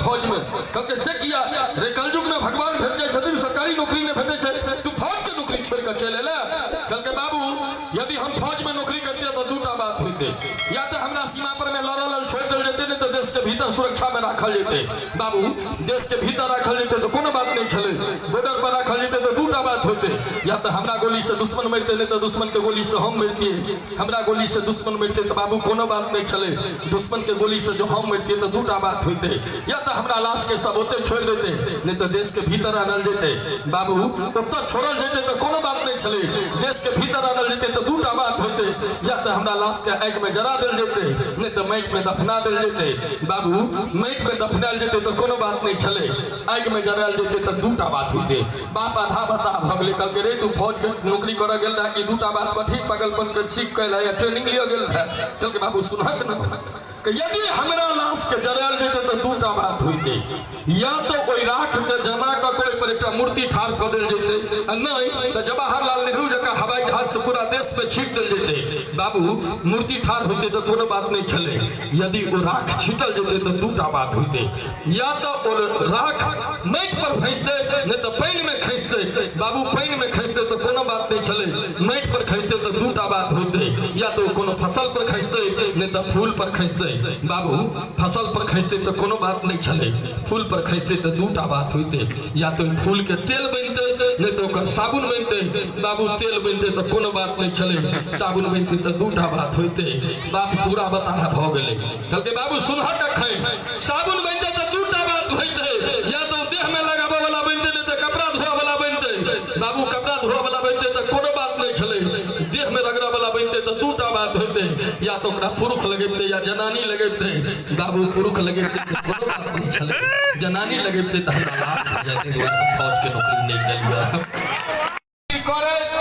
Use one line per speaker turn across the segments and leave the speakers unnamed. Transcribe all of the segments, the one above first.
फौज में। कहलकै से किया रे, कलयुग में भगवान भेट जाइ छथिन, सरकारी नौकरी नहि भेटै छै, तू फौज के नौकरी छोड़ि कऽ चलि एले। कहलकै बाबू, यदि हम फौज में नौकरी करतियै तऽ दूटा बात होइतै, या तऽ हमरा सीमा पर में लड़ऽ लेल छोड़ि देल जेतै, नहि तऽ देश के भीतर सुरक्षा में राखल जेतै। बाबू, देश के भीतर राखल जेतै तऽ कोनो बात नहि छलै, बॉर्डर पर राखल जेतै तऽ दूटा बात होइतै, या तऽ हमरा गोली से दुश्मन मरितै, नहि तऽ दुश्मन के गोली से हम मरितियै। हमरा गोली से दुश्मन मरितै तऽ बाबू कोनो बात नहि छलै, दुश्मन के गोली से जो हम मरितियै तऽ दूटा बात होइतै, या तऽ हमरा लाश के सब ओतै छोड़ि देतै, नहि तऽ देश के भीतर आनल जेतै। बाबू, ओतऽ छोड़ल जेतै तऽ कोनो बात नहि छलै, देश के भीतर आनल जेतै तऽ दूटा बात होइतै, या तऽ हमरा लाश के आगि में जरा देल जेतै, नहि तऽ माटि में दफना देल जेतै। बाबू, माटि में दफनायल जेतै तऽ कोनो बात नहि छलै, आगि में जरायल जेतै तऽ दूटा बात होइतै। बाप आधा बताह भऽ गेलै। कहलकै रे, तू फौज के नौकरी करऽ गेल रहे कि दूटा बात कथी पागलपन के सीख के या ट्रेनिंग लिअ गेल रहे? कहलकै बाबू, सुनहक ने कि यदि हमरा लाश के जरायल जेतै तऽ दूटा बात होइतै, या तऽ ओहि राख के जमा कऽ के ओहि पर एकटा मूर्ति ठाढ़ कऽ देल जेतै, आ नहि तऽ जवाहरलाल नेहरू जकाँ हवाई जहाज से पूरा देश में छीट देल जेतै। बाबू, मूर्ति ठाढ़ होइतै तऽ कोनो बात नहि छलै, यदि ओ राख छीटल जेतै तऽ दूटा बात होइतै, या तऽ ओ राख माटि पर खसितै, नहि तऽ पानिमे खसितै। बाबू, पानिमे खसितै तऽ कोनो बात नहि छलै, माटि पर खसितै तऽ दूटा बात होइतै, या तऽ ओ कोनो फसल पर खसितै, नहि तऽ फूल पर खसितै। बाबू, फसल पर खसितै तऽ कोनो बात नहि छलै, फूल पर खसितै तऽ दूटा बात होइतै, या तऽ ओहि फूलके तेल बनतै, नहि तऽ ओकर साबुन बनतै। बाबू, तेल बनतै तऽ कोनो बात नहि छलै, साबुन बनतै तऽ दूटा बात होइतै। बाप पूरा बताह भऽ गेलै। कहलकै बाबू, सुनहक अखन, साबुन बनतै तऽ दूटा बात होइतै, या तऽ देह में लगाबऽ वाला बनतै, नहि तऽ कपड़ा धोअ वाला बनतै। बाबू, कपड़ा धोअ वाला बनतै तऽ कोनो बात नहि छलै, देह में रगड़ऽ वाला बनतै तऽ दूटा बात होइतै, या तऽ ओकरा पुरुष लगेतै या जनानी लगेतै। बाबू, पुरुष लगेतै तऽ कोनो बात नहि छलै, जनानी लगेतै तऽ हमरा लाभ भऽ जाइतै, दुआरे हम फौज के नौकरी नहि केलियै।
करैत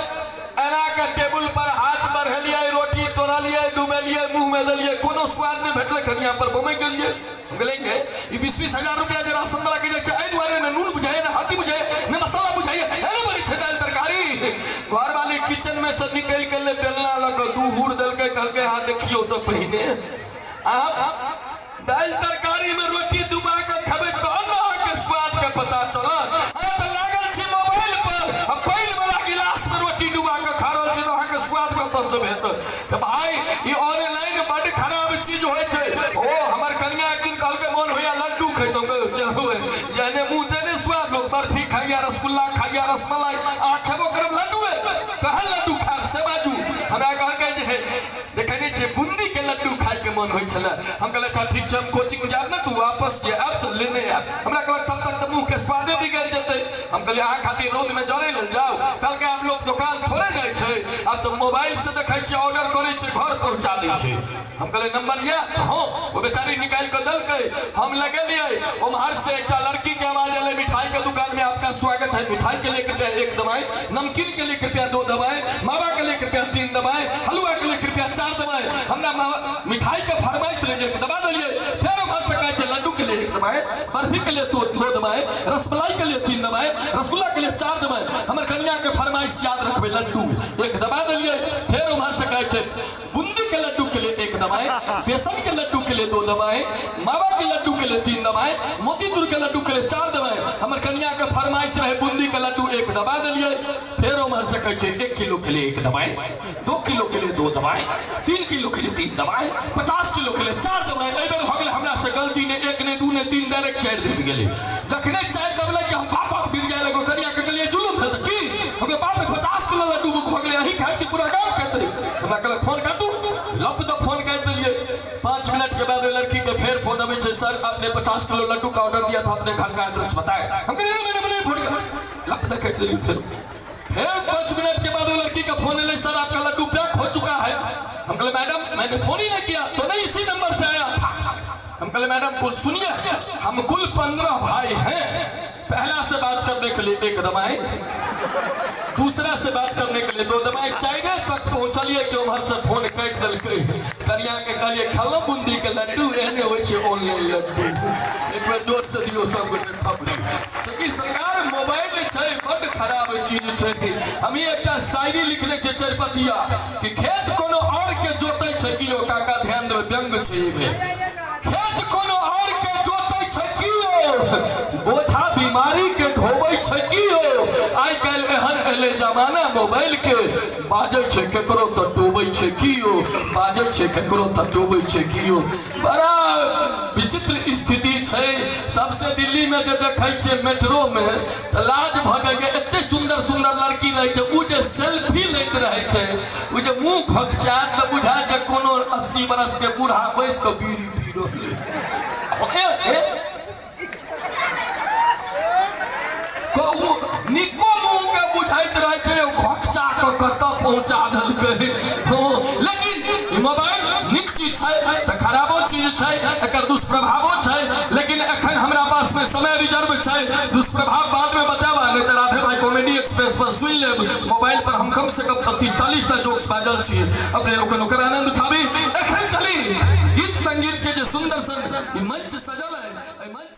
एना के टेबुल पर हाथ बढ़ेलियै, रोटी तोड़लियै, डुबेलियै, मुंह में देलियै, कोनो स्वाद नहि भेटलै। कनिया पर बमकि गेलियै। हम कहलियै गे, ई 20-20 हजार रुपया जे राशन वाला के जाइ छै, एहि दुआरे ने नून बुझाइए, ने हल्दी बुझाइए, ने मसाला बुझाइए, एना बनै छै दालि तरकारी? घरवाली किचन में से निकलि गेलै, बेलना लऽ कऽ दू हूर देलकै। कहलकै, अहाँ देखियौ तऽ पहिने, अहाँ दालि तरकारी में रोटी डुबा के खेबै तहन ने अहाँके स्वाद के पता चलत। अहाँ तऽ लागल छी मोबाइल पर आ पानि वाला गिलास में रोटी डुबा के खा रहल छी, तऽ अहाँके स्वाद कतऽ से भेटत? तऽ भाई, ई ऑनलाइन बड्ड खराब चीज होइ छै। ओ हमर कनिया एक दिन कहलकै, मोन होइया लड्डू खैतहुँ। जेहने मुँह तेहने स्वाद। लोक बर्फी खाइया, रसगुल्ला खाइया, रसमलाई, अहाँ खेबो करब लड्डुए। कहल लड्डू खायब से बाजू। हमरा कहलकै जे देखै नहि छियै, बूंदीके लड्डू खाइके मन होइ छलै। हम कहलियै, अच्छा ठीक छै, हम कोचिंग जायब ने तऽ वापस जे आयब तऽ लेने आयब। हमरा कहलक, तब तक तऽ मुँहके स्वादे बिगड़ि जेतै। हम कहलियै, अहाँ खातिर रौदमे जरै लेल जाउ? कहलकै, आब लोक दोकान थोड़े जाइ छै, आब तऽ मोबाइलसँ देखै छियै, ऑर्डर करै छै, घर पहुँचा दै छै। हम कहलियै, नंबर यऽ? हाँ। वो बेचारी निकालि कऽ देलकै, हम लगेलियै। उम्हर से एकटा लड़की के आवाज एलै, मिठाई के दुकान में आपका स्वागत है, मिठाई के लिए कृपया एक दबाएं, नमकीन के लिए कृपया दो दबाएं, मावा के लिए कृपया तीन दबाएं, हलवा के लिए कृपया चार दबाएं। हमरा मिठाई के फरमाइश रहे, एक दबा देलियै। फेर उम्हर से कहै छै, लड्डू के लिए एक दबाएं, बर्फी के लिए दो दबाएं, रसमलाई के लिए तीन दबाएं, रसगुल्ला के लिए चार दबाएं। हमर कनिया के फरमाइश याद रखबै, लड्डू एक दबा देलियै। फेर उम्हर से कहै छै, बूंदी के लड्डू के लिए एक दबाएं, बेसन के लड्डू के लिए दो दबाएं, मावा के लड्डू के लिए तीन दबाएं, मोतीचूर के लड्डू के लिए चार दबाएं। हमर कनिया के फरमाइश रहे बूंदी के लड्डू, एक दबा देलियै। फेर उम्हर से कहै छै, 1 किलो के लिए एक दबाएं, 2 किलो के लिए दो दबाएं, 3 किलो के लिए तीन दबाएं, 50 किलो के लिए चार दबाएं। एहि बेर भऽ गेलै हमरा से गलती, ने एक, ने दू, ने तीन, डायरेक्ट चारि दबि गेलै। जखने चारि दबलै कि हम बाप बाप गिर जाए लगो। कनिया के कहलियै, जुलुम भेल तऽ की? हम कहलियै, बाप रे, 50 किलो लड्डू बुक भऽ गेलै, अहीं खायब कि पूरा गाँव खेतै? हमरा कहलक, फोन काटू। लप दऽ फोन काटि देलियै। 5 मिनट के बाद ओहि लड़की के फेर फोन अबै छै, सर, आपने 50 किलो लड्डू का ऑर्डर दिया था, अपने घर का एड्रेस बताए। हम कहलियै, मैडम, नहीं, फोन कर लप दऽ काटि देलियै। फेर फिर 5 मिनट के बाद वो लड़की का फोन एलै, सर, आपका लड्डू पैक हो चुका है। हम कहले, मैडम, मैंने फोन ही नहीं किया। तो नहीं, इसी नंबर से आया था। हम कहले, मैडम, कुल सुनिए, हम कुल 15 भाई हैं, पहला से बात करने के लिए एक दबाए, दूसरा से बात करने के लिए दो दबाए। चाइरे तक पहुंचलिए कि उम्हर से फोन काटि देलकै। कनिया के कहलिए, खेलौ बूंदी के लड्डू? एहने होइ छै ऑनलाइन लड्डू। एक बेर जोर से दियौ सब गोटे थपड़ी। तऽ की सरकार, मोबाइल छै बड्ड खराब चीज छै। हम ई एकटा शायरी लिखने छियै चरिपतिया कि खेत कोनो और के जोतै छै कियो। काका, ध्यान देबै, व्यंग छै एहिमे। खेत कोनो और के जोतै छै कियो, मोबाइल के। बाजै छै केकरो तऽ टोबै छै कियो, बाजै छै केकरो तऽ टोबै छै कियो। बड़ा विचित्र स्थिति छै। सबसे दिल्ली में जे देखै छियै मेट्रो में तऽ लाज भऽ जाइए, एते सुंदर सुंदर लड़की रहै छै, ओ जे सेल्फी लैत रहै छै, ओ जे मुँह घोकचात तऽ बुझाय जे कोनो 80 बरस के बूढ़ा बैस कऽ बीड़ी पी रहलै। कहू निको मुँह के बुझाइत रहै छै, घोकचा कऽ कतऽ पहुँचा देलकै हो। लेकिन ई मोबाइल नीक चीज छै तऽ खराबो चीज छै, एकर दुष्प्रभावो छै। लेकिन एखन हमरा पास में समय रिजर्व छै, दुष्प्रभाव बाद में बतायब, नहीं तऽ राधे भाई कॉमेडी एक्सप्रेस पर सुनि लेब। मोबाइल पर हम कम से कम 30-40 टा जोक्स बाजल छी, अपने लोकनि ओकर आनंद उठाबी। एखन चली गीत संगीत के जे सुंदर सन ई मंच सजल है, एहि मंच